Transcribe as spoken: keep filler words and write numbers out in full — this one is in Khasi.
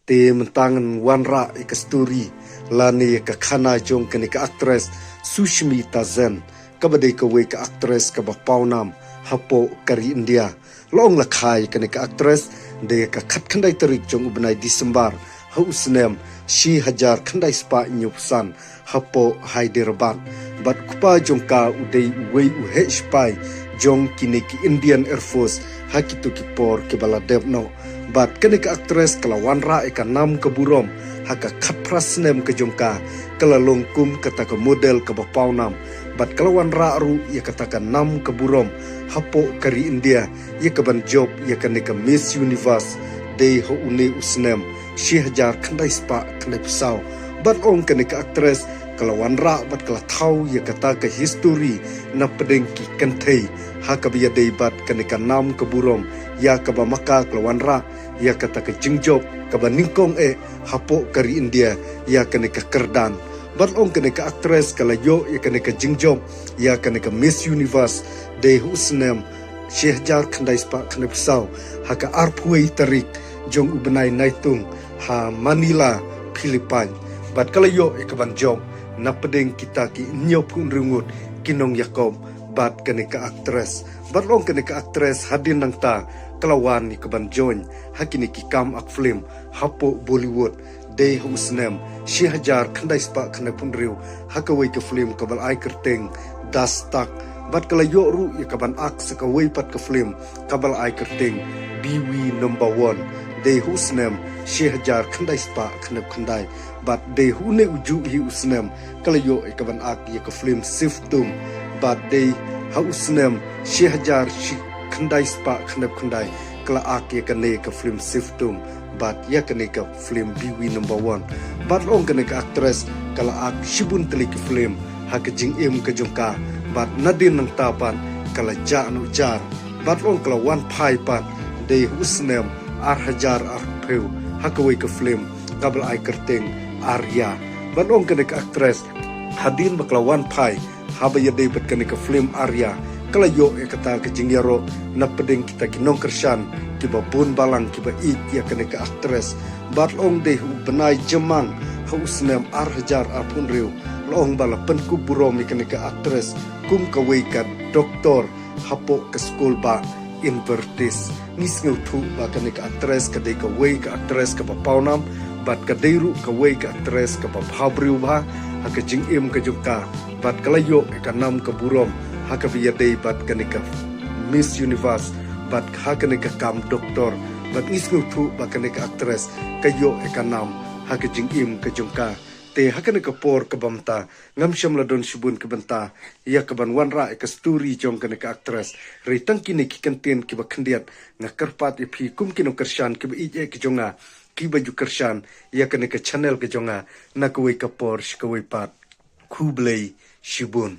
Te mynta ngan wanrah ïa ka story lane ïa ka khana jong kane ka actress Sushmita Sen, kaba dei kawei ka actress kaba pawnam hapoh ka ri India. La ong la kha ïa kane ka actress da ïa ka khatkhyndai tarik jong u bnai December ha u snem shi hajar khyndai spah hynñiewphew san hapoh Hyderabad. Bad u kpa jong ka u dei uwei u heh shipai jong kine ki Indian Air Force ha kito ki por kiba la dep noh. Bad kane ka actress ka la wanrah ïa ka nam ka burom ha ka khatphra snem ka jong ka, ka la long kum kata ka model kaba pawnam. Bad ka la wanrah ruh ïa kata ka nam ka burom hapoh ka ri India ïa kaban jop ïa kane ka Miss Universe dei ha une u snem shi hajar khyndai spah khyndaiphew saw. Bad ong kane ka actress ka la wanrah bad ka la thaw ïa kata ka history na pdeng ki kynthei ha kaba ïadei bad kane ka nam ka burom, ïa kaba ma ka ka la wanrah ïa kata ka jingjop kaba nyngkong eh hapoh ka ri India ïa kane ka kyrdan. Bad ong kane ka actress ka la ïoh ïa kane ka jingjop ïa kane ka Miss Universe dei ha u snem shi hajar khyndai spah khyndaiphew saw ha ka arphew wei tarik jong u bnai Naitung ha Manila, Philippines. Bad ka la ïoh ïa kaban jop na pdeng kita ki hynñiewphew hynriew ngut ki nongïakob bad kane ka actress. Bad la ong kane ka actress hadien nangta ka la wan ïa kaban join ha kine ki kam ak film hapoh Bollywood dei ha u snem shi hajar khyndai spah khyndaiphew hynriew ha kawei ka film kaba la ai kyrteng Dastak. Bad ka la ïoh ruh ïa kaban ak sa kawei pat ka film kaba la ai kyrteng Biwi Number One dei ha u snem shi hajar khyndai spah khyndaiphew khyndai. Bad dei ha une u juh hi u snem ka la ïoh ïa kaban ak ïa ka film Siftum. Bad dei ha u snem shi hajar shi khyndai spah khyndaiphew khyndai ka la ak ïa kane ka film Siftum bad ïa kane ka film Biwi Number One. Bad la ong kane ka actress ka la ak shibun tylli ki film ha ka jingim ka jong ka. Bad nadien nangta pat ka la jah noh jar. Bad la ong ka la wan phai pat dei ha u snem ar hajar arphew ha kawei ka film kaba la ai kyrteng Arya. Bad la ong kane ka actress hadien ba ka la wan phai haba ïadei bad kane ka film Arya ka la ïoh ïa kata ka jingïaroh na pdeng kita ki nongkyrshan kiba bun balang kiba ïeit ïa kane ka actress. Bad la ong dei ha u bnai Jymmang ha u snem ar hajar arphew hynriew la ong ba la pynkup burom ïa kane ka actress kum kawei ka doktor hapoh ka skul bah Invertis. Ngi sngewthuh ba kane ka actress ka dei kawei ka actress kaba pawnam bad ka dei ruh kawei ka actress kaba bha briew bha ha ka jingim ka jong ka. Bad ka la ïoh ïa ka nam ka burom ha kaba ïadei bad kane ka Miss Universe bad ha kane ka kam doktor. Bad ngi sngewthuh ba kane ka actress ka ïoh ïa ka nam ha ka jingim ka jong ka. Te ha kane ka por kaba mynta ngam shym la don shibun ki bynta ïa kaban wanrah ïa ka story jong kane ka actress. Hynrei tang kine ki kyntien kiba khyndiat nga kyrpad ïa phi kum ki nongkyrshan kiba ïeit eh ki jong nga, kiba ju kyrshan ïa kane ka channel ka jong nga na kawei ka por sha kawei pat. Khublei shibun.